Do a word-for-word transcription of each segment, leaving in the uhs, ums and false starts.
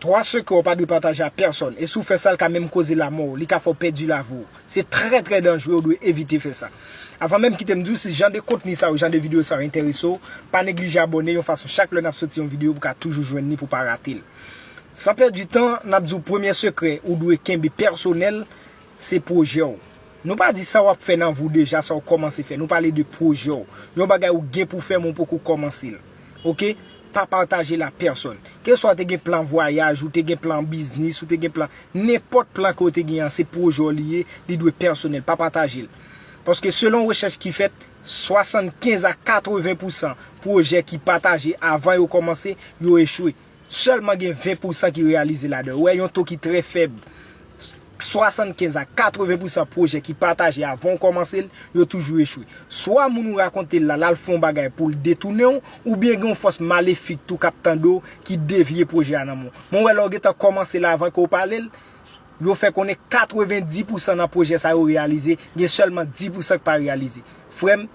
Twa sekrè w pa dwe pataje a pèsòn. E si w fè sa, l ka menm koze lanmò w. Li ka fè w pèdi lavi w. Se trè, trè danjere, w dwe evite fè sa. Avan menm kite m di w si jan de kontni sa yo, jan de videyo sa yo enterese w, pa neglije abòne yon fason chak lè n ap soti yon videyo pou w ka toujou jwenn li pou w pa rate l. San pèdi tan, n ap di w premye sekrè ou dwe kenbe pèsonèl, se pwojè w. Nou pa di sa w ap fè nan vi w deja, sa w kòmanse fè. Nou pale de pwojè w. Yon bagay ou gen pou fè, men w poko kòmanse l. Oke? Pa pataje l a pèsòn. Keswa w te gen plan vwayaj, ou te gen plan biznis, ou te gen plan, nenpòt plan ke w te gen an, se pwojè w li ye, li dwe pèsonèl, pa pataje l. Paske selon rechèch ki fèt, swasannkenz a katreven pousan pwojè ki pataje avan yo kòmanse, yo echwe. Sèlman gen ven pousan ki reyalize ladan yo. Ou wè, yon to ki trè fèb. Swasannkenz a katreven pousan pwojè ki pataje avan w kòmanse l, yo toujou echwe. Swa moun ou rakonte l la, l al fè yon bagay pou l detounen w, oubyen gen yon fòs malefik tou k ap tande w ki devye pwojè a nan men w. Men w wè, lè w gentan kòmanse l avan ke w pale l, yo fè konnen katreven dis pousan nan pwojè sa yo reyalize, gen sèlman dis pousan ki pa reyalize. Frè m,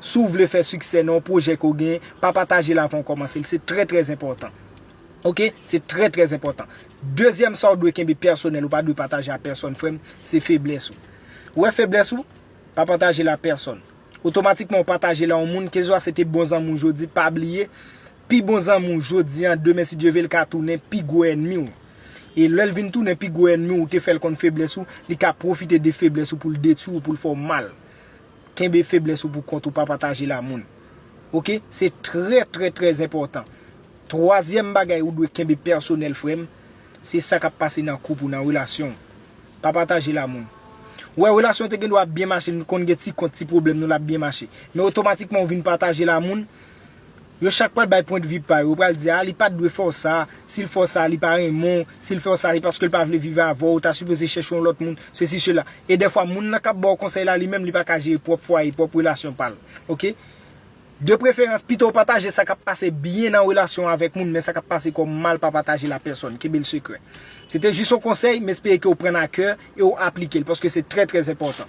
si w vle fè siksè nan yon pwojè ke w genyen, pa pataje l avan w kòmanse l. Se trè, trè enpòtan. Oke? Se trè, trè enpòtan. Dezyèm sa w dwe kenbe pèsonèl, ou pa dwe pataje a pèsòn, frè m, se feblès ou. Ou wè feblès ou? Pa pataje l a pèsòn. Otomatikman, ou pataje l a yon moun, keswa se te bon zanmi w jodi, pa bliye, pi bon zanmi w jodi a, demen, si Dye vle, l ka tounen pi gwo ènmi w. E lè l vin tounen pi gwo ènmi w, ou te fè l konn feblès ou, li ka pwofite de feblès ou pou l detwi w, pou l fè w mal. Kenbe feblès ou pou kont ou, pa pataje l a moun. Oke? Se trè, trè, trè enpòtan. Twazyèm bagay ou dwe kenbe pèsonèl, frè m, se sa k ap pase nan koup ou, nan relasyon w. Pa pataje l a moun. Ou wè, relasyon te gen dwa ap byen mache, nou konn gen ti kont, ti pwoblèm, nou l ap byen mache. Men otomatikman, ou vin pataje l a moun, yo chak pral bay pwendvi pa yo. Yo pral di, a, li pa t dwe fè w sa, si l fè w sa, li pa renmen w, si l fè w sa, se paske l pa vle viv avè w, ou ta sipoze chèche yon lòt moun, sesi, sela. E dèfwa, moun nan k ap ba w konsèy la, li menm, li pa ka jere pwòp fwaye, pwòp relasyon pa l. Oke? De preferans, pito w pataje sa k ap pase byen nan relasyon w avèk moun, men sa k ap pase kòm mal, pa pataje l a pèsòn. Kenbe l sekrè. Se te jis yon konsèy, m espere ke w pran l a kè e w aplike l, paske se trè, trè enpòtan.